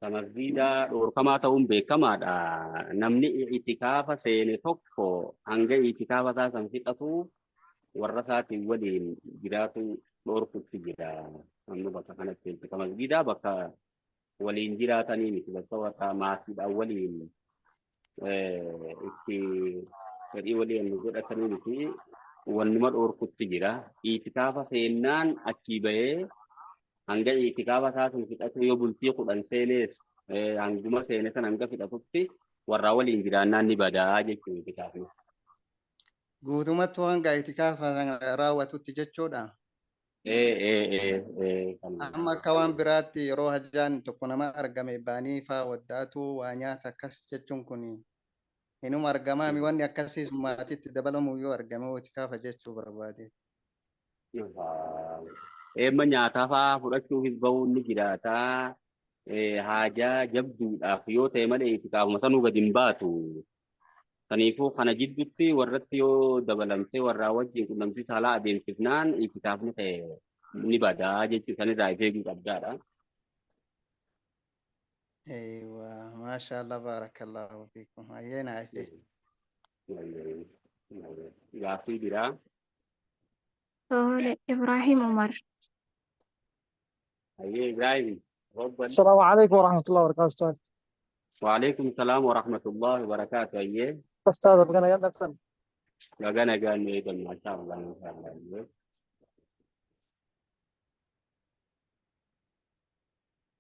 Ka masgiidaa dhoorkamaa ta'uun beekamaadha. Namni i'tikaafa seene tokko hanga i'tikaafa isaa san fixatu warra isaatiin waliin jiraatu dhoorkutti jira. Amma bakka kanatti ka masgiidaa bakka waliin jiraatanii miti bakka warra maatiidhaan waliin itti fedhii waliin godhatanii miti wannuma dhoorkutti jira. I'tikaafa seennaan achii bahee hanga i'tikaafa isaa sun fixatu yoo bultii 10 seenees hanguma seene san hanga fixatutti warraa waliin jiraannaan ni badaa jechuun i'tikaafni. Guutumattuu hanga i'tikaafa sana raawwatutti jechuudha. Ee ee ee ee kanuma. Amma akka waan biraatti yeroo hajjaan tokko nama argame baanii faa waddaatuu waa nyaata akkas jechuun kun hinuma argamaami wanni akkasiis maatiitti dabalamuu yoo argame i'tikaafa jechuu barbaade. Eemma nyaataa fa'aa fudhachuufis bahuun ni jiraata. Haajaa jabduudhaaf yoo ta'e malee itikaafuma sanuu gadi hin baatu. Kaniifuu kana jidduutti warratti yoo dabalamtee warraa wajjin qunnamtii saalaa adeemsifnaan itikaafni ta'e ni badaa jechuu sanirraa if eeguu qabdaadha. Eeywa maashaallah baarakallahu fiikum hayyee naa ife. Gaaffii biraa. Tole, Ibrahim Umar. Hayyee Ibrahim. Tafadhal. السلام عليكم ورحمة الله وبركاته أستاذ. وعليكم السلام ورحمة الله وبركاته. Hayyee. أستاذ بقنا يلا أحسن. Baga nagaan nu eegan maashaa Allah maashaa Allah. Hayyee.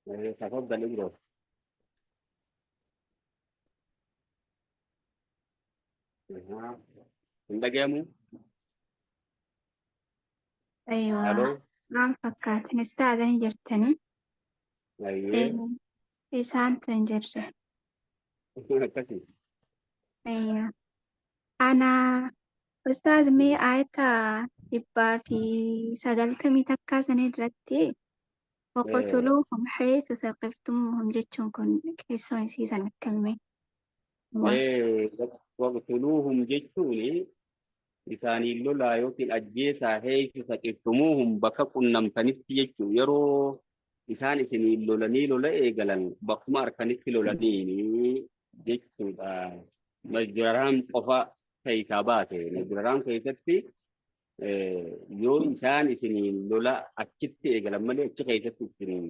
Hayyee tafaddal Ibro. Hin dhagahamu? Aywa. Aloo? Waan fakkaatan ustaazanii jirtanii. Hayyee. Isaantu hin jirre. Akkasii. Aywa. Ana ustaaz mee ayata 191 sanii irratti waqtuluuhum haythu saqiftumuuhum jechuun kun keessoon isiisan akkamii? Waqtuluuhum jechuun isaaniin lolaa yookiin ajjeesaa haythu saqiftumuuhum bakka qunnamtanitti jechuun yeroo isaan isiniin lolanii lola eegalan bakkuma arkanitti lolaniini jechuudha. Masjid Haraam qofa keessaa baate. Masjid Haraam keessatti yoo isaan isiniin lola achitti eegalan malee achi keessatti isiniin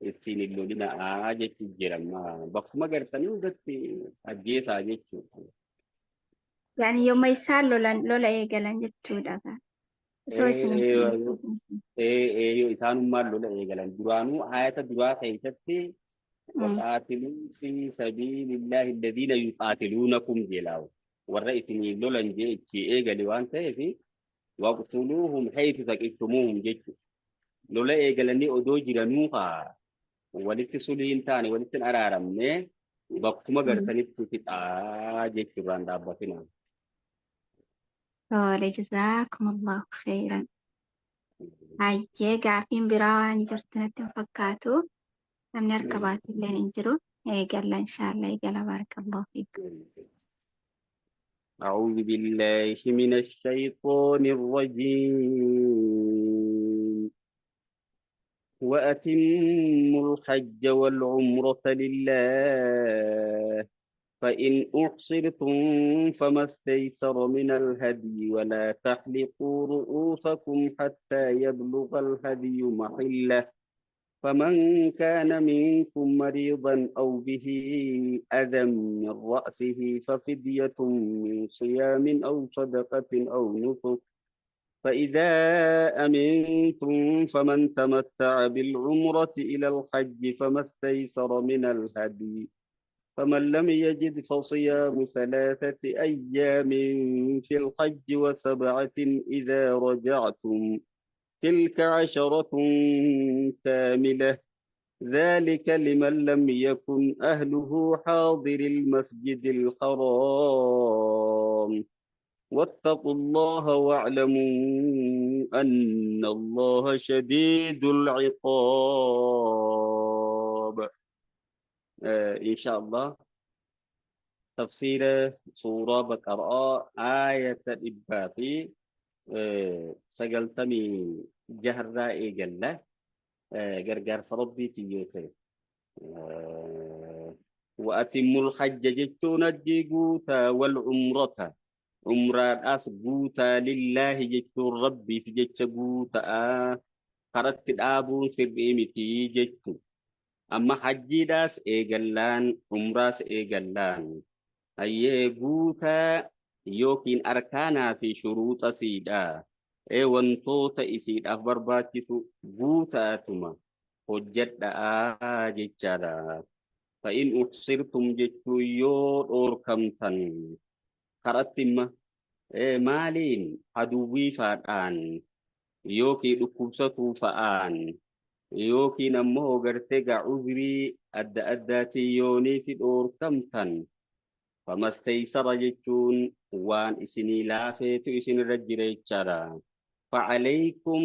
ittiin hin lolinaa jechuun jira. Bakkuma gartanii hundatti ajjeesaa jechuudha. Yani yooma isaan lolan lola eegalan jechuudha. Osoo isin Yoo isaanummaan lola eegalan duraanuu ayata duraa keessatti waqaatiluu fi sabiilillaahi alladhiina yuqaatiluunakum jedha. Warra isinii lolan jee itti eegale waan ta'eef waqtuluuhum haythu saqiftumuuhum jechuudha. Lola eegalanii odoo jiranuu haa walitti sulii hin taane walitti hin araaramne bakkuma gartanitti fixaa jechuurraan dhaabbatina. Tole, jazaakumullahu khairan. Hayyee gaafiin biraa waan jirtu natti hin fakkaatu. Namni harka baatelleen hin jiru. Eegalla inshaallah eegala baarakallahu fiikum. أعوذ بالله من الشيطان الرجيم وأتموا الحج والعمرة لله فإن أحصرتم فما استيسر من الهدي ولا تحلقوا رؤوسكم حتى يبلغ الهدي محله فمن كان منكم مريضا أو به أذى من رأسه ففدية من صيام أو صدقة أو نسك فإذا أمنتم فمن تمتع بالعمرة إلى الحج فما استيسر من الهدي فمن لم يجد فصيام 3 أيام في الحج و7 إذا رجعتم تلك 10 كاملة ذلك لمن لم يكن أهله حاضر المسجد الحرام واتقوا الله واعلموا أن الله شديد العقاب. إن شاء الله تفسير سورة بقرة آية 196 إيجلة gargaarsa rabbiitiin yoo ta'e. Wa'atimmul hajja jechuun hajjii guutaa wal umrata umraadhaas guutaa lillaahi jechuun rabbiif jecha guutaa karatti dhaabuun sirrii miti jechu. Amma hajjiidhaas eegallaan umraas eegallaan hayyee guutaa yookiin arkaanaa fi shuruuxa siidha. Wantoota isiidhaaf barbaachisu guutaatuma hojjedhaa jechaadha. Fa'in uxsirtum jechuun yoo dhoorkamtan karatti imma maaliin aduwwii faadhaan yookiin dhukkubsatuu fa'aan yookiin ammoo gartee gaa uzrii adda addaatiin yoonii fi dhoorkamtan famasteysara jechuun waan isinii laafeetu isinirra jira jechaadha. Facalaykum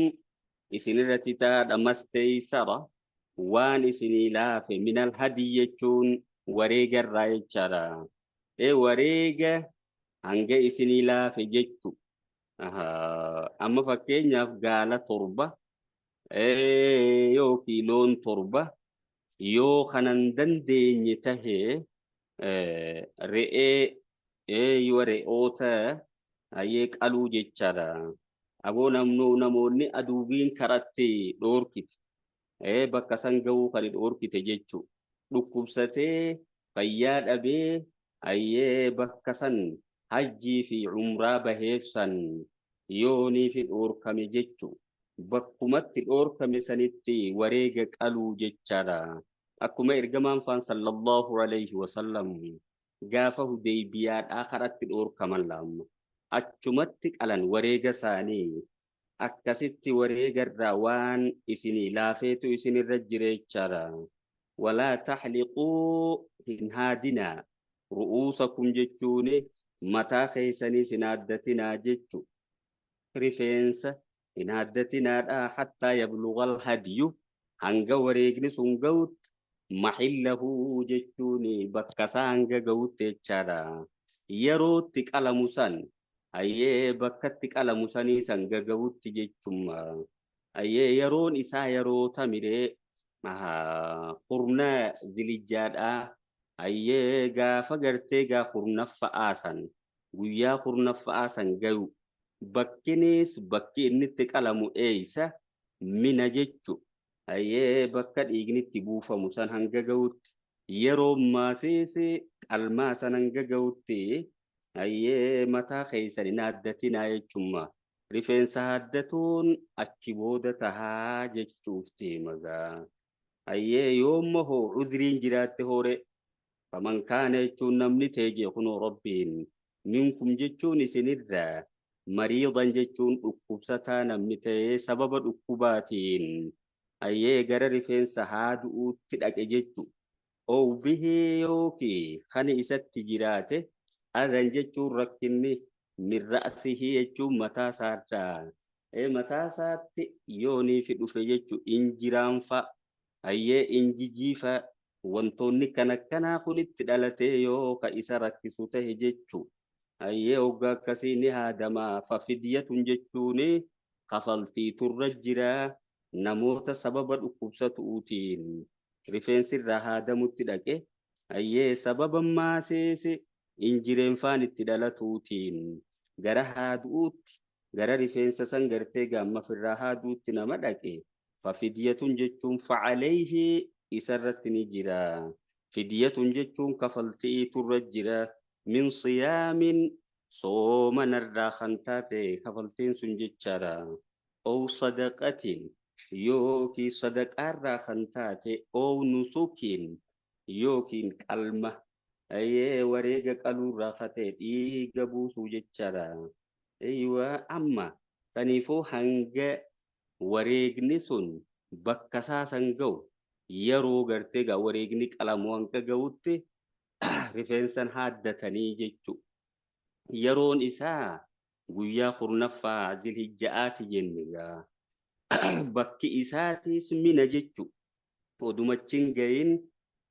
isinirratti taadha masteysara waan isinii laafe minal hadii jechuun wareegarraa jechaadha. Wareega hanga isinii laafe jechu. Amma fakkeenyaaf gaala 7 yookiin loon 7 yoo kanan dandeenye tahee re'ee yoo re'oota hayyee qaluu jechaadha. Aboo namoonni aduubiin karatti dhoorkite bakka san ga'uu kan dhoorkite jechu. Dhukkubsatee fayyaa dhabee hayyee bakka san hajjii fi umraa baheef san yoonii fi dhoorkame jechu. Bakkumatti dhoorkame sanitti wareega qaluu jechaadha. Akkuma ergamaan faan sallallahu alayhi wasallam gaafa Hudeybiyaadhaa karatti dhoorkaman laamma. Achumatti qalan wareega isaanii akkasitti wareegarraa waan isinii laafeetu isinirra jira jechaadha. Walaa taxliquu hin haadinaa ru'uusakum jechuun mataa keessanii hin haaddatinaa jechu. Rifeensa hin haaddatinaadhaa hattaa yablugal hadyu hanga wareegni sun ga'utti maxillahu jechuun bakka isaa hanga ga'utti jechaadha. Yerootti qalamu san hayyee bakkatti qalamu sanii san gaga'utti jechumma. Hayyee yeroon isaa yeroo tamiree kurna zilijjaadhaa hayyee gaafa gartee gaa kurnaffa'aa san guyyaa kurnaffa'aa san gayu bakkinis bakki inni itti qalamu eeysa mina jechu. Hayyee bakka dhiigni itti buufamu san hanga ga'utti yeroo maasiis qalmaa san hanga ga'utti hayyee mataa keessan hin haaddatinaa jechumma. Rifeensa haaddatuun achi booda tahaa jechuuf deemagaa. Hayyee yoomma hoo udriin jiraatte hoore faman kaana jechuun namni ta'e jee kunoo rabbiin minkum jechuun isinirraa mariidan jechuun dhukkubsataa namni ta'ee sababa dhukkubaatiin hayyee gara rifeensa haadu'uutti dhaqe jechu. Ow bihee yookiin kan isatti jiraate adan jechuun rakkinni min ra'sihii jechuun mataa isaarraa. Mataa isaatti yoonii fi dhufe jechu injiraanfa hayyee injijiifa wantoonni kan akkanaa kun itti dhalatee yoo ka isa rakkisu ta'e jechu. Hayyee hoggaa akkasii ni haadamaa fafidiyatun jechuun kafaltii turra jiraa namoota sababa dhukkubsatuutiin rifeensi irraa haadamutti dhaqe hayyee sababa maaseese injireenfaan itti dhalatuutiin gara haadu'uutti gara rifeensa san gartee gaammafirraa haaduutti nama dhaqe fafidiyatun jechuun facalayhi isarratti ni jira. Fidiyatun jechuun kafaltii turra jira min siyaamin soomanarraa kan taate kafaltiin sun jechaadha. Ow sadaqatin yookiin sadaqaarraa kan taate ow nusukiin yookiin qalma hayyee wareega qaluurraa kan ta'e dhiiga buusuu jechaadha. Eeywa amma saniifuu hanga wareegni sun bakka isaa san ga'u yeroo gartee gaa wareegni qalamu hanga ga'utti rifeensan haaddatanii jechu. Yeroon isaa guyyaa kurnaffaa zilhijja'aati jenne gaa. Bakki isaatis mina jechu. Odumachi hin gahin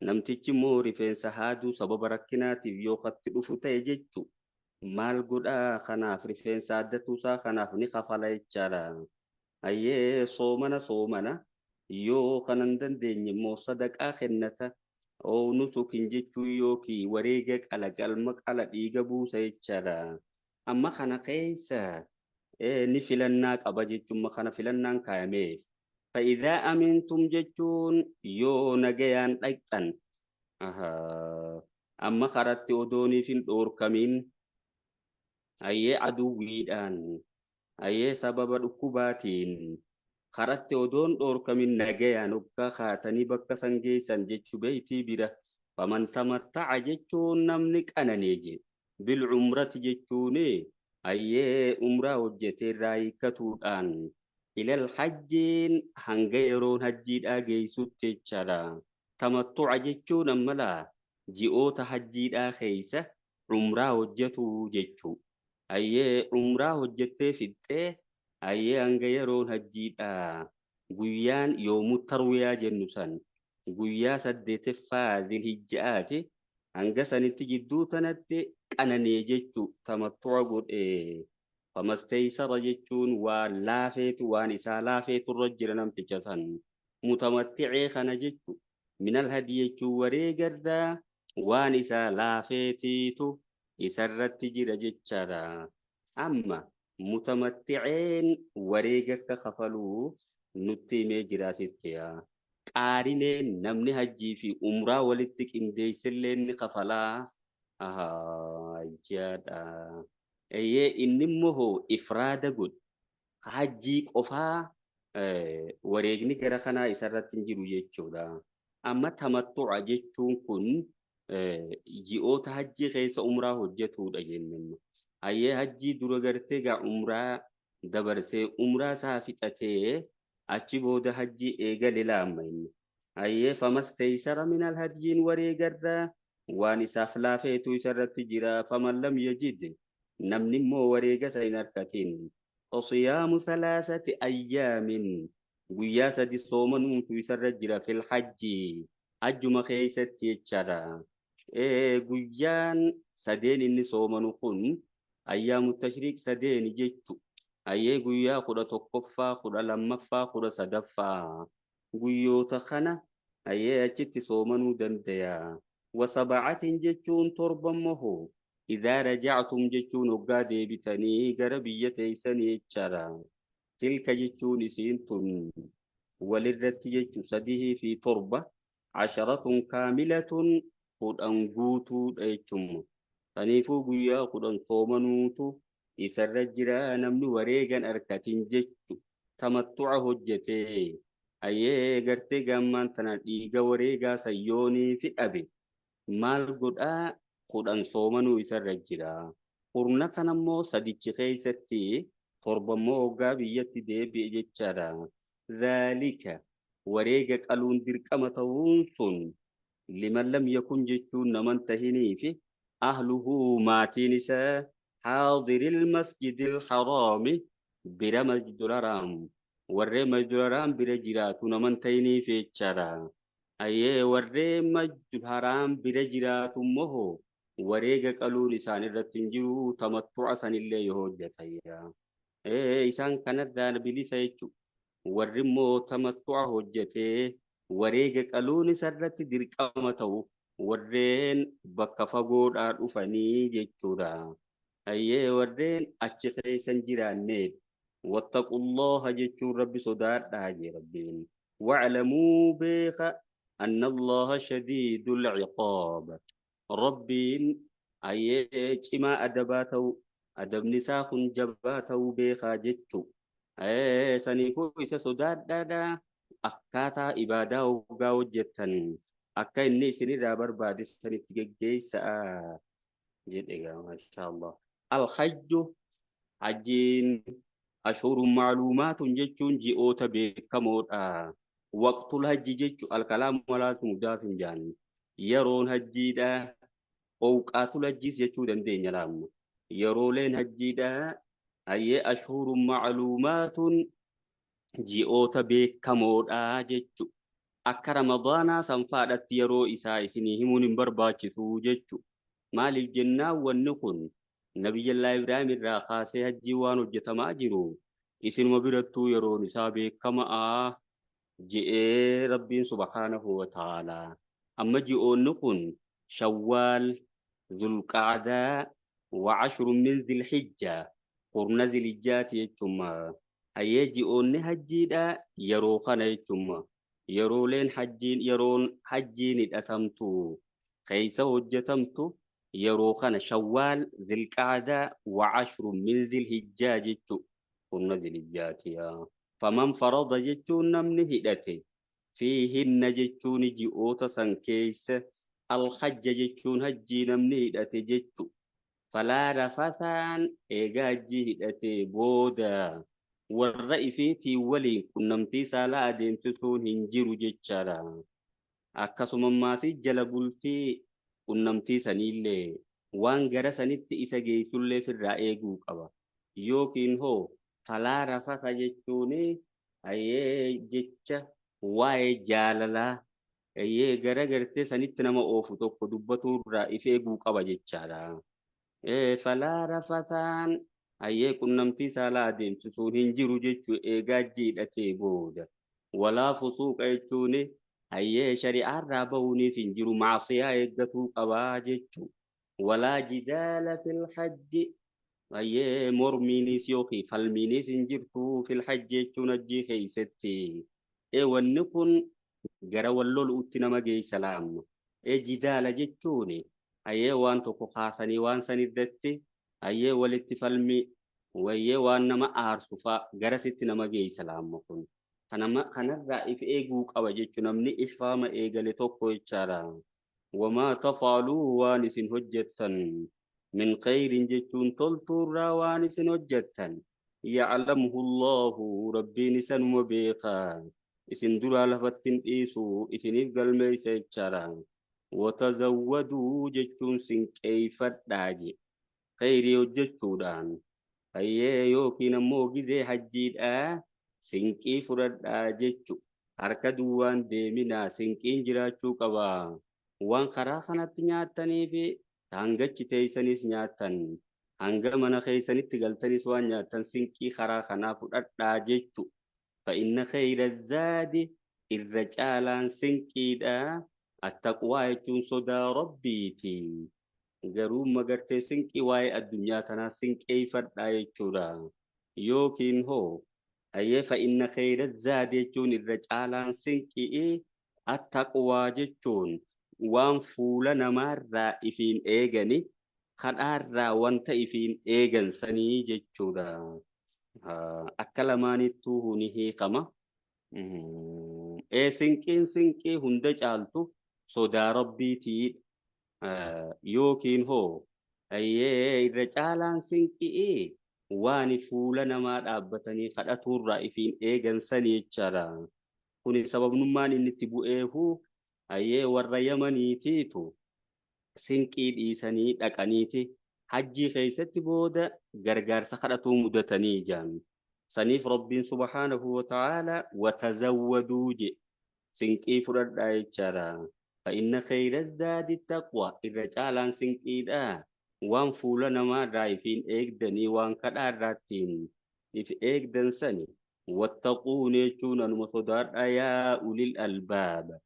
namtichi immoo rifeensa haaduu sababa rakkinaatiif yoo katti dhufu ta'e jechu. Maal godhaa kanaaf rifeensa haaddatuusaa kanaaf ni kafala jechaadha. Hayyee soomana soomana Yoo kana hin dandeenye immoo sadaqaa kennata. Oo nusukin jechuun yookiin wareega qala qalma qala dhiiga buusa jechaadha. Amma kana keessa ni filannaa qaba jechuun kana filannaan kaayameef. Fa'idaa amintum jechuun yoo nagayaan dhaqxan. Amma karatti odooniif hin dhoorkamin hayyee aduwwiidhaan hayyee sababa dhukkubaatiin karatti odoon dhoorkamin nagayaan hoggaa kaatanii bakka san geessan jechuu beeytii bira. Faman tamatta'a jechuun namni qananii je bilcumrati jechuun hayyee umraa hojjetee irraa hiikkatuudhaan ilal hajjiin hanga yeroon hajjiidhaa geessutti jechaadha. Tamattu'a jechuun ammalaa ji'oota hajjiidhaa keessa umraa hojjetu jechuu. Hayyee umraa hojjettee fixxee hayyee hanga yeroon hajjiidhaa guyyaan yoomu tarwiyaa jennu san guyyaa saddeeteffaa zilhijja'aati hanga sanitti jidduu tanatti qananii jechuu tamattu'a godhee. Famasteeysara jechuun waan laafeetu waan isaa laafeetu irra jira namticha san. Mutamatticee kana jechu minal hadii jechuun wareegarraa waan isaa laafeetiitu isarratti jira jechaadha. Amma mutamatticeen wareega akka kafaluu nutti himee jira asitti yaa. Qaarineen namni hajjii fi umraa walitti qindeessellee ni kafalaa. Ahaa, Eeyyee inni immoo hoo ifraada godhe hajjii qofaa wareegni gara kanaa isarratti hin jiru jechuudha. Amma tamattu'a jechuun kun ji'oota hajjii keessa umraa hojjetudha jennee. Hayyee hajjii dura gartee gaa umraa dabarsee umraa isaa fixatee achi booda hajjii eegale laamma inni. Hayyee famasteeysara minal hajjiin wareegarraa waan isaaf laafeetu isarratti jira. Faman lam yajid namni immoo wareega isa hin argatin. Fasiyaamu salaasati ayyaamin guyyaa sadi soomanuutu isarra jira fil hajji hajjuma keessatti jechaadha. Guyyaan sadeen inni soomanu kun ayyaamu tashriiq sadeeni jechu. Hayyee guyyaa 11ffaa, 12ffaa, 13ffaa guyyoota kana hayyee achitti soomanuu danda'a. Wasaba'atin jechuun torban moho idaa raja'tum jechuun hoggaa deebitanii gara biyya teessanii jechaadha. Tilka jechuun isiin tun walirratti jechu 3 fi 7 asharatun kaamilatun 10 guutuudha jechuun. Kanaafuu guyyaa 10 soomanuutu isarra jira namni wareegan argatin jechu tamattu'a hojjetee hayyee gartee gammaan tana dhiiga wareegaa sayyoonii fi dhabe maal godhaa 10 soomanuu isarra jira. Kurna kanammoo sadichi keessatti torbammoo hoggaa biyyatti deebi'e jechaadha. Dhaalika wareega qaluun dirqama ta'uun sun liman lam yakun jechuun naman tahinii fi ahluhu maatiin isaa haadiril masjidil haraami bira masjidul haraam warreen masjidul haraam bira jiraatu naman tahinii fi jechaadha. Hayyee warreen masjidul haraam bira jiraatu immoo wareega qaluun isaan irratti hin jiru tamattu'a sanillee yoo hojjetayya. Isaan kanarraa bilisa jechuudha. Warri immoo tamattu'a hojjetee wareega qaluun isarratti dirqama ta'u warreen bakka fagoodhaa dhufanii jechuudha. Hayyee warreen achi keessa hin jiraanneef wattaqullaha jechuun rabbi sodaadhaa jee rabbiin. Wa'lamuu beeka anna allaha shadiidul ciqaab. Rabbiin hayyee cimaa adabaa ta'u adabni isaa kun jabaa ta'uu beekaa jechuu. Saniifuu isa sodaadhaadha. Akkaataa ibaadaa hoggaa hojjettan akka inni isinirraa barbaade sanitti geggeessaa jedhe gaa maashaallah. Alhajju hajjiin ashhurun macluumaatun jechuun ji'oota beekamoodha. Waqtul hajji jechuun alkalaamu walaatu mudaaf hin jaanne. Yeroon hajjiidha. Owqaatul hajjiis jechuu dandeenya laamma. Yerooleen hajjiidha. Hayyee ashhurun macluumaatun ji'oota beekamoodha jechu. Akka Ramadaanaa sanfaadhatti yeroo isaa isinii himuun hin barbaachisu jechu. Maaliif jennaan wanni kun Nabiyyallaa Ibraahim irraa kaasee hajjii waan hojjetamaa jiru isinuma birattuu yeroon isaa beekamaa. Je'ee Rabbiin subhaanahu wa ta'aalaa. Amma ji'oonni kun Shawwaal, Zulqaadaa, wa ashrun min Zilhijjaa, kurna Zilhijjaati jechuudha. Hayyee ji'oonni hajjiidha yeroo kana jechuudha. Yerooleen hajjiin yeroon hajjiin hidhatamtu keessa hojjetamtu yeroo kana Shawwaal, Zilqaadaa, wa ashrun min Zilhijjaa jechuudha. Kurna Zilhijjaati. Faman farada jechuun namni hidhate fiihinna jechuun ji'oota san keessa alhajja jechuun hajjii namni hidhate jechu. Falaa rafataan eega hajjii hidhate booda warra ifiitiin waliin qunnamtii saalaa adeemsisuun hin jiru jechaadha. Akkasuma maasii jala bultii qunnamtii saniillee waan gara sanitti isa geessullee firraa eeguu qaba. Yookiin hoo falaa rafata jechuun hayyee jecha waa'ee jaalalaa hayyee gara gartee sanitti nama oofu tokko dubbatuurraa if eeguu qaba jechaadha. Falaa rafataan hayyee qunnamtii saalaa adeemsisuun hin jiru jechuu eegaa jiidhatee booda. Walaa fusuuqa jechuun hayyee shari'aarraa bahuunis hin jiru maasiyaa eeggatuu qabaa jechuu. Walaa jidaala fil hajji hayyee mormiinis yookiin falmiinis hin jirtu fil hajji jechuun hajjii keessatti. Wanni kun gara wal loluutti nama geessa laamma. Jidaala jechuun hayyee waan tokko kaasanii waan san irratti hayyee walitti falmii wayyee waan nama aarsu fa'a garasitti nama geessa laamma kun. Kanarraa if eeguu qaba jechuun namni ihraama eegale tokko jechaadha. Wamaa tafaaluu waan isin hojjettan min khayrin jechuun toltuurraa waan isin hojjettan ya'lamuhu Allahu rabbiin isanuma beekaa isin duraa lafatti hin dhiisu isiniif galmeessa jechaadha. Watazawwaduu jechuun sinqeeffadhaa je khayrii hojjechuudhaan hayyee yookiin ammoo gizee hajjiidhaa sinqii fudhadhaa jechu harka duwwaan deeminaa sinqiin jiraachuu qaba. Waan karaa kanatti nyaattanii fi hangachi teessanis nyaattan hanga mana keessanitti galtanis waan nyaattan sinqii karaa kanaa fudhadhaa jechu. Fa'inna khayra zaadi irra caalaan sinqiidha. Attaqwaa jechuun sodaa rabbiiti. Garuu magartee sinqii waa'ee addunyaa tanaa sinqeeffadhaa jechuudha. Yookiin hoo hayyee fa'inna khayra zaadi jechuun irra caalaan sinqii attaqwaa jechuun waan fuula namaarraa ifiin eegani kadhaarraa wanta ifiin eegan sanii jechuudha. Akka lamaanittuu ni hiikama. Sinqiin sinqii hunda caaltu sodaa rabbiitii yookiin hoo hayyee irra caalaan sinqii waan fuula namaa dhaabbatanii kadhatuurraa ifiin eegan sanii jechaadha. Kuni sababnummaan inni itti bu'eefu hayyee warra Yamaniitiitu sinqii dhiisanii dhaqaniiti hajjii keessatti booda gargaarsa kadhatuu mudatanii jaan. Saniif Rabbiin subhaanahu wa ta'aala watazawwaduu je sinqii fudhadhaa jechaadha. Fa'inna khayra zaadi taqwa irra caalaan sinqiidha. Waan fuula namaarraa ifiin eegdanii waan kadhaarraattiin if eegdan sani wattaquun jechuun anuma sodaadha yaa ulil albaaba.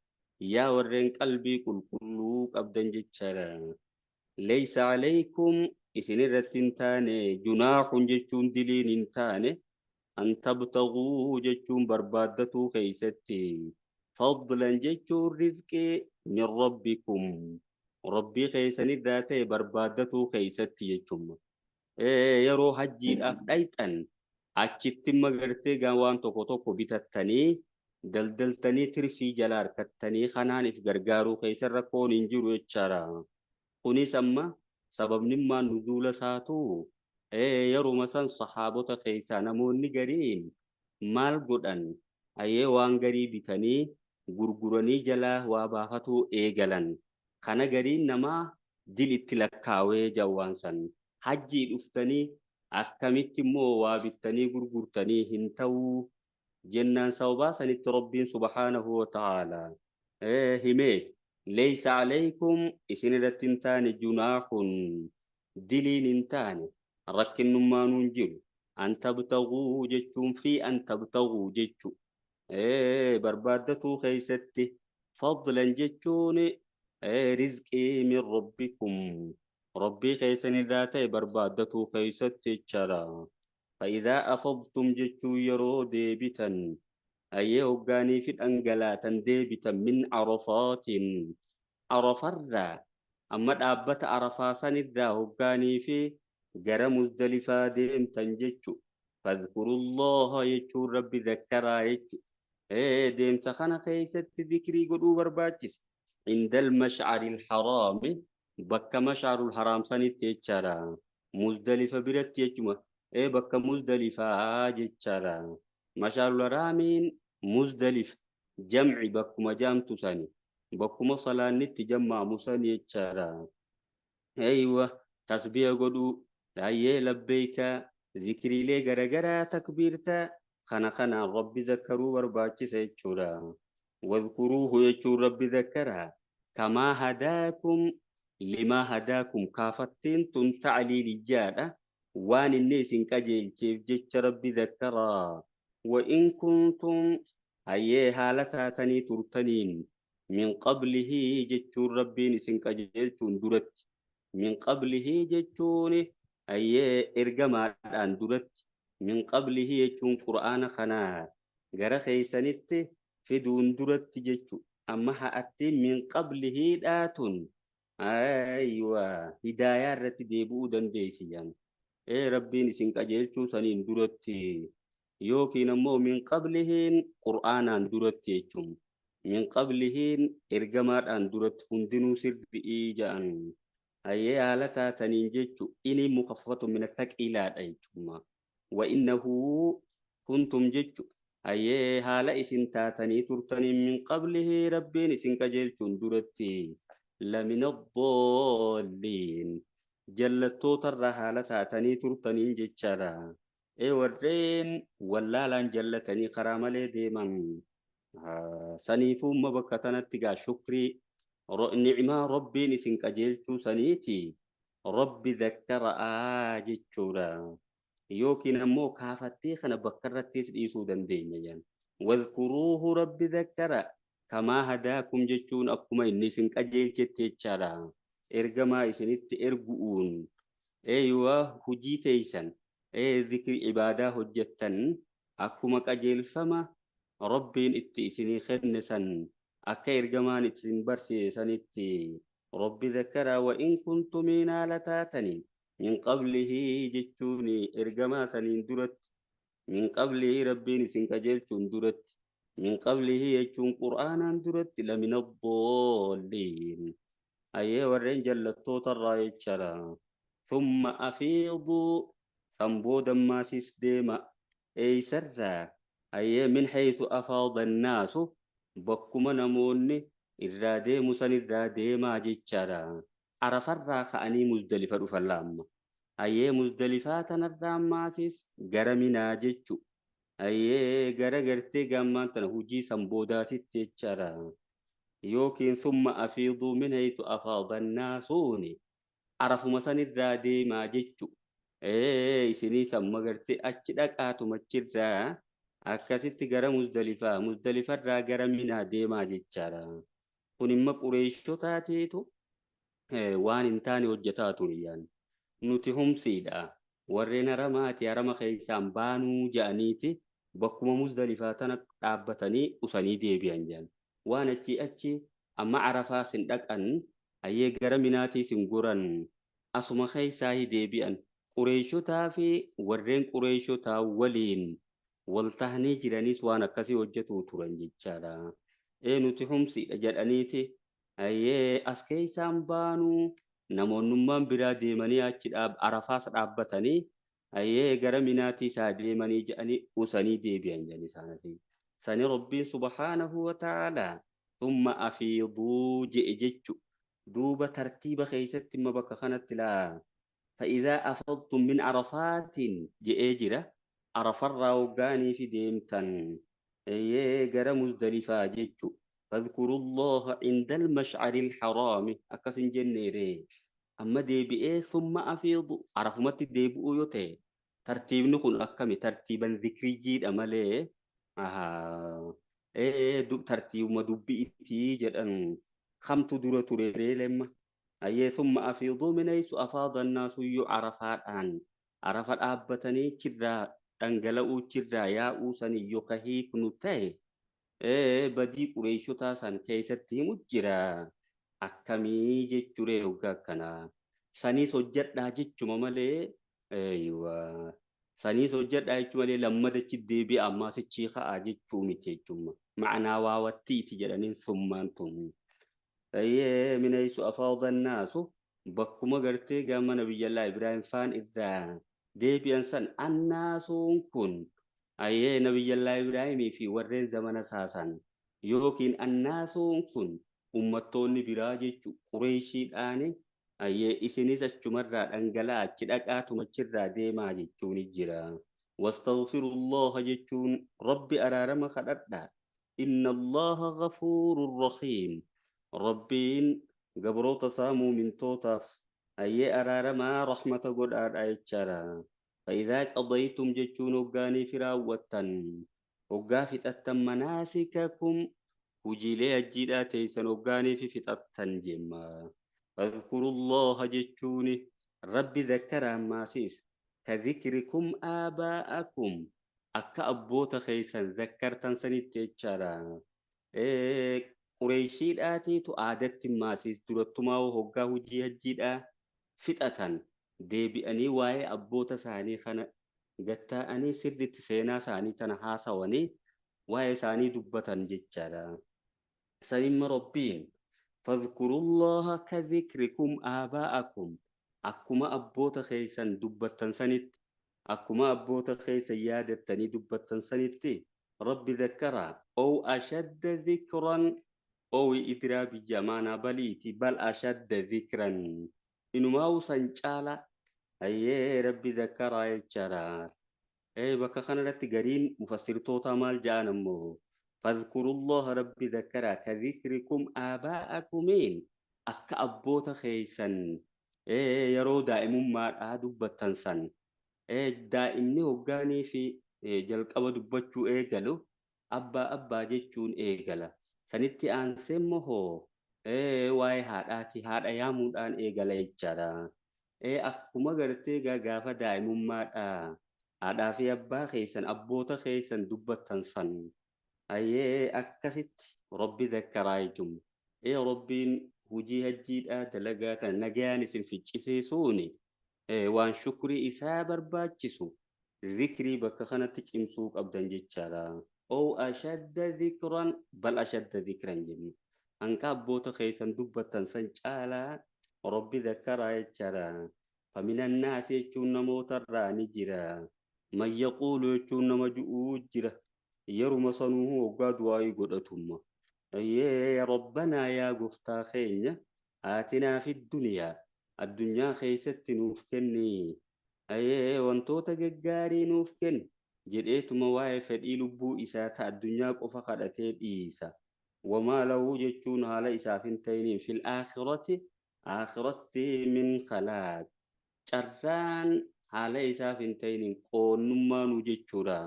Yaa warreen qalbii qulqulluu qabdan jechaadha. Laysa alaykum isin irratti hin taane junaahun jechuun diliin hin taane an tabtaguu jechuun barbaaddatuu keessatti fadlan jechuun rizqii min rabbikum rabbii keessanirraa ta'e barbaaddatuu keessatti jechuudha. Yeroo hajjiidhaaf dhayxan achitti magartee waan tokko tokko bitattanii daldaltanii tirfii jala harkattanii kanaan if gargaaruu keessa rakkoon hin jiru jechaadha. Kunis amma sababnimmaan nuzuula isaatu yeruma san sahaabota keessaa namoonni gariin maal godhan hayyee waan garii bitanii gurguranii jalaa waa baafatuu eegalan. Kana gariin namaa dil itti lakkaawee jawwaan san hajjii dhuftanii akkamitti immoo waa bittanii gurgurtanii hin ta'uu jennaan sababaa sanitti Rabbiin subhaanahu wa ta'aala himee laysa alaykum isin irratti hin taane junaahun diliin hin taane rakkinnummaanuu hin jiru an tabtaguu jechuun fi an tabtaguu jechu. Barbaaddatuu keessatti fadlan jechuun rizqii min rabbikum rabbii keessanirraa ta'e barbaaddatuu keessatti jechaadha. Fa'idaa afadtum jechuu yeroo deebitan ayyee hoggaanii fi dhangalaatan deebitan min arafaatin arafarraa amma dhaabbata arafaa sanirraa hoggaanii fi gara muzdalifaa deemtan jechu fadhkurullaha jechuun rabbi zakkaraa jechu deemsa kana keessatti dhikrii godhuu barbaachisa عند المشعر الحرام bakka mash'arul haraam sanitti jechaadha muzdalifa biratti jechuma bakka muzdalifaa jechaadha mash'arul haraamiin muzdalif jamci bakkuma jaamtu sani bakkuma salaannitti jammaamu sani jechaadha eywa tasbiya godhuu ayyee labbeeyka zikriilee garagaraa takbiirta kana kanaan rabbi zakkaruu barbaachisa jechuudha wadkuruuhu jechuun rabbi zakkaraa kamaa hadaakum limaa hadaakum kaafattiin tun tacliilijjaadha waan inni isin qajeelcheef jecha rabbi zakkaraa وإن كنتم hayyee haala taatanii turtaniin min qablihi jechuun rabbiin isin qajeelchuun duratti min qablihi jechuun hayyee ergamaadhaan duratti min qablihi jechuun qur'aana kanaa gara keeysanitti fiduun duratti jechu amma ha'atti min qablihi dhaatun aywa hidaayaa irratti deebi'uu dandeessi jaan rabbiin isin qajeelchuu saniin duratti yookiin ammoo min qablihiin qur'aanaan duratti jechuun min qablihiin ergamaadhaan duratti hundinuu sirri'ii ja'an hayyee haala taataniin jechu inni mukaffatu min thaqiilaadha jechuudha wa innahu kuntum jechu hayyee haala isin taatanii turtaniin min qablihi rabbiin isin qajeelchuun duratti lamina dhoolliin jallattootarra haala taatanii turtaniin jechaadha. Warreen wallaalaan jallatanii karaa malee deeman saniifuu bakka tanatti gaa shukrii nicmaa rabbiin isin qajeelchuu saniiti rabbi zakkara'aa jechuudha. Yookiin ammoo kaafattee kana bakka irrattis dhiisuu dandeenya jaan. Wadkuruuhu rabbi zakkara kamaa hadaakum jechuun akkuma inni isin qajeelchetti jechaadha. Ergamaa isinitti ergu'uun eeywa hujii teeysan zikri ibaadaa hojjettan akkuma qajeelfama rabbiin itti isinii kenne san akka ergamaan isin barsiise sanitti rabbi zakkaraa wa in kuntumiin haala taatanii min qablihi jechuun ergamaa saniin duratti min qablihi rabbiin isin qajeelchuun duratti min qablihi jechuun qur'aanaan duratti lamina dhoolliin ayyee warreen jallattootarraa jechaadha thumma afiiduu kan boodammaasis deema eeysarraa ayyee min haythu afaada annaasu bakkuma namoonni irraa deemu san irraa deemaa jechaadha arafarraa ka'anii muzdalifa dhufan laamma ayyee muzdalifaa tanarraa ammaasis gara minaa jechu ayyee gara gartee gammaan tana hujii san boodaatitti jechaadha yookiin summa afiiduu min haythu afaada annaasuuni arafuma san irraa deemaa jechu isinii samma gartee achi dhaqaatuma achirraa akkasitti gara muzdalifaa muzdalifarraa gara minaa deemaa jechaadha. Kun imma qureeshotaatiitu waan hin taane hojjetaa turiyyaan. Nuti humsiidha. Warreen haramaati harama keessaan baanuu ja'aniiti bakkuma muzdalifaa tana dhaabbatanii usanii deebi'an jedhan. Waan achii achi amma arafaa sin dhaqan hayyee gara minaatii sin goran asuma keessaa deebi'an. Qureeshotaa fi warreen qureeshotaa waliin wal tahanii jiranis waan akkasii hojjetu turan jechaadha. Nuti humsiidha jedhaniiti hayyee as keessaan baanuu namoonnummaan biraa deemanii achi arafaas dhaabbatanii hayyee gara minaatii isaa deemanii jedhanii usanii deebi'an jedhan isaan asii. Sani rabbiin subhaanahu wa ta'aalaa thumma afiiduu je'e jechu duuba tartiiba keessatti imma bakka kanatti laa. فإذا أفضتم من عرفات جئجرة عرف الراوغاني في ديمتن إيه مزدلفة جيتشو فاذكروا الله عند المشعر الحرام أكسن جنيري أما دي بي ثم أفيضوا عرفوا ما تديبؤ يوتي ترتيب نكون أكمي ترتيبا ذكري جيد أما ليه Tartiibuma dubbi'itii jedhan kamtu dura ture lemma. Ayyee summa afiiduu min haysu afaada annaasu iyyuu Arafaadhaan Arafa dhaabbatanii chirraa dhangala'uu chirraa yaa'uu sanii yoo ka hiiknu ta'e badii Qureeshotaa san keessatti himu jira. Akkamii jechuree hoggaa akkanaa. Saniis hojjedhaa jechuma malee eeywa. Saniis hojjedhaa jechuu malee lammadachi deebi'a ammaa sichii ka'aa jechuu miti jechuma. Ma'anaa waawattiiti jedhaniin summaan tun. Ayyee min haysu afaada annaasu bakkuma gartee gama Nabiyyallaa Ibraahim faan irraa deebi'an san annaasuun kun ayyee Nabiyyallaa Ibraahimii fi warreen zamana saasan yookiin annaasuun kun ummattoonni biraa jechu Qureeshiidhaani ayyee isinis achumarraa dhangala'aa achi dhaqaatuma achirraa deemaa jechuun jira. Wastaghfirullaha jechuun Rabbi araarama kadhadhaa. Inna Allaha ghafuurun rahiim. Rabbiin gabroota isaa muumintootaaf ayyee araaramaa rahmata godhaadha jechaadha. Fa'idaa qadaytum jechuun hoggaanii fi raawwattan hoggaa fixattan manaasikakum hujiilee hajjiidhaa teessan hoggaanii fi fixattan jemma. Fadhkurullaha jechuun Rabbi zakkaraa maasiis ka dhikrikum aabaa'akum akka abboota keessan zakkartan sanitti jechaadha. Qureeshiidhaatiitu aadatti maasiis durattumaa hoggaa hojii hajjiidhaa fixatan deebi'anii waa'ee abboota isaanii kana gatta'anii sirriitti seenaa isaanii tana haasawanii waa'ee isaanii dubbatan jechaadha. Sanimma Rabbiin fadhkurullaha ka dhikrikum aabaa'akum akkuma abboota keessan dubbattan sanitti akkuma abboota keessan yaadattanii dubbattan sanitti Rabbi zakkaraa ow ashadda dhikran owi idraa biyya baliiti bal ashadda dhikran inumaa san caala ayyee Rabbi zakkaraa jechaadha. Bakka kanarratti gariin mufassirtoota maal ja'an ammoo fadhkurullaha Rabbi zakkaraa ka dhikrikum aabaa'akumiin akka abboota keessan yeroo daa'imummaadhaa dubbattan san daa'imni hoggaanii fi jalqaba dubbachuu eegalu abbaa abbaa jechuun eegala. Sanitti aansee immoo hoo waa'ee haadhaati haadha yaamuudhaan eegala jechaadha. Akkuma gartee gaafa daa'imummaadhaa haadhaa fi abbaa keessan abboota keessan dubbattan san ayyee akkasitti Rabbi zakkaraa jechuun. Rabbiin hojii hajjiidhaa dalagaa kana nagayaan isin ficcisiisuuni waan shukrii isaa barbaachisu zikrii bakka kanatti cimsuu qabdan jechaadha. Ow ashadda zikran bal ashadda zikran jennu. Hanqa abboota keessan dubbattan san caalaa Rabbi zakkaraa jechaadha. Faminannaasi jechuun namootarraa ni jira. Man yaquulu jechuun nama ju'uu jira. Yeruma sanuu hoggaa du'aayii godhatumma. Ayyee Rabbanaa yaa gooftaa keenya aatinaa fi duniyaa addunyaa keessatti nuuf kenni. Ayyee wantoota gaggaarii nuuf kenni jedheetuma waa'ee fedhii lubbuu isaa ta addunyaa qofa kadhatee dhiisa. Wamaa lahu jechuun haala isaaf hin ta'iniin fil aakhirati aakhiratti min khalaaq. Carraan haala isaaf hin ta'iniin qoonnummaanuu jechuudha.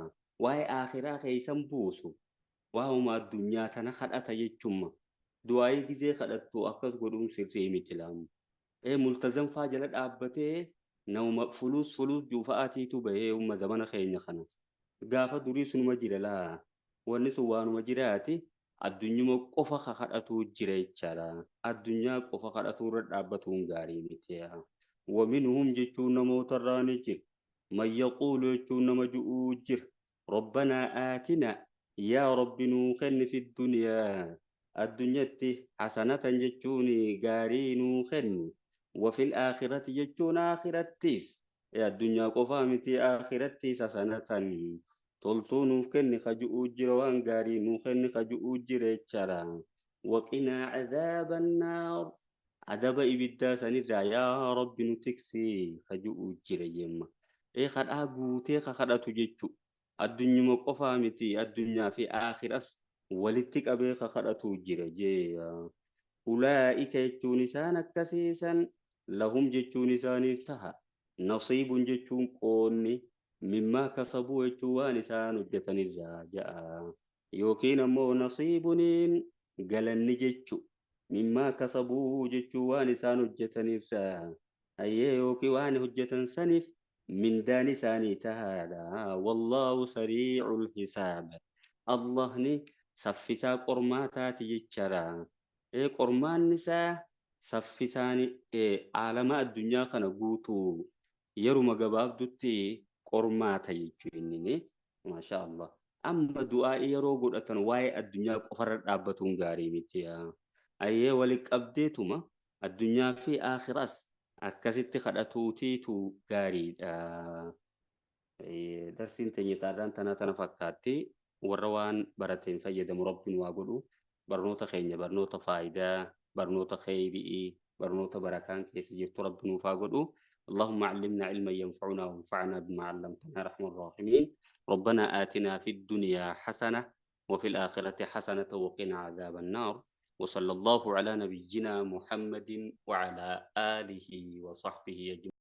Waa'ee aakhiraa keessan buusu. Waa'uma addunyaa tana kadhata jechumma. Du'aayii gizee kadhattu akkas godhuun sirrii miti laamu. Multazam faa jala dhaabbatee nama fuluus fuluus juufa'aatiitu bahee umma zamana keenya kana. Gaafa durii sunuma jira laa. Wanni sun waanuma jiraati. Addunyuma qofa kadhatu jira jechaadha. Addunyaa qofa kadhatu irra dhaabbatuun gaarii miti. Waminhum jechuun namootarraa ni jira. Man yaquulu jechuun nama ju'uu jira. Rabbanaa aatinaa yaa Rabbi nuu kenni fi duniyaa. Addunyatti hasanatan jechuun gaarii nuu kenni. Wafil aakhirati jechuun aakhirattis. Addunyaa qofaa miti aakhirattis hasanatan. Toltuu nuuf kenni kaju'uu jira waan gaarii nuu kenni kaju'uu jira jechaadha. Waqinaa cadaaba annaar. Adaba ibiddaa sanirraa yaa Rabbi nu tiksi kaju'uu jira jemma. Kadhaa guutee ka kadhatu jechu. Addunyuma qofaa miti addunyaa fi aakhiras walitti qabee ka kadhatu jira jee. Ulaa'ika jechuun isaan akkasiisan lahum jechuun isaaniif taha. Nasiibun jechuun qoonni mimmaa kasabuu jechuun waan isaan hojjetanirraa ja'a. Yookiin ammoo nasiibuniin galanni jechu mimmaa kasabuu jechuu waan isaan hojjetaniif hayyee yookiin waan hojjetan saniif mindaan isaanii tahaadha. Wallaahu sariicul hisaab. Allahni saffisaa qormaataati jechaadha. Qormaanni isaa saffisaan aalama addunyaa kana guutuu yeruma gabaabdutti qormaata jechuu inni. Maasha Allah. Amma du'aa'ii yeroo godhatan waa'ee addunyaa qofarra dhaabbatuun gaarii miti. Ayyee wali qabdeetuma addunyaa fi aakhiraas akkasitti kadhatuutiitu gaariidha. Darsiin teenya taadhaan tana tana fakkaatti warra waan barateen fayyadamu rabbiin waa godhu barnoota keenya barnoota faayidaa barnoota kheyrii barnoota barakaan keessa jirtu rabbi nuuf haa godhu. اللهم علمنا علما ينفعنا وانفعنا بما علمتنا يا ارحم الراحمين. ربنا آتنا في الدنيا حسنة وفي الآخرة حسنة وقنا عذاب النار. وصلى الله على نبينا محمد وعلى آله وصحبه أجمعين.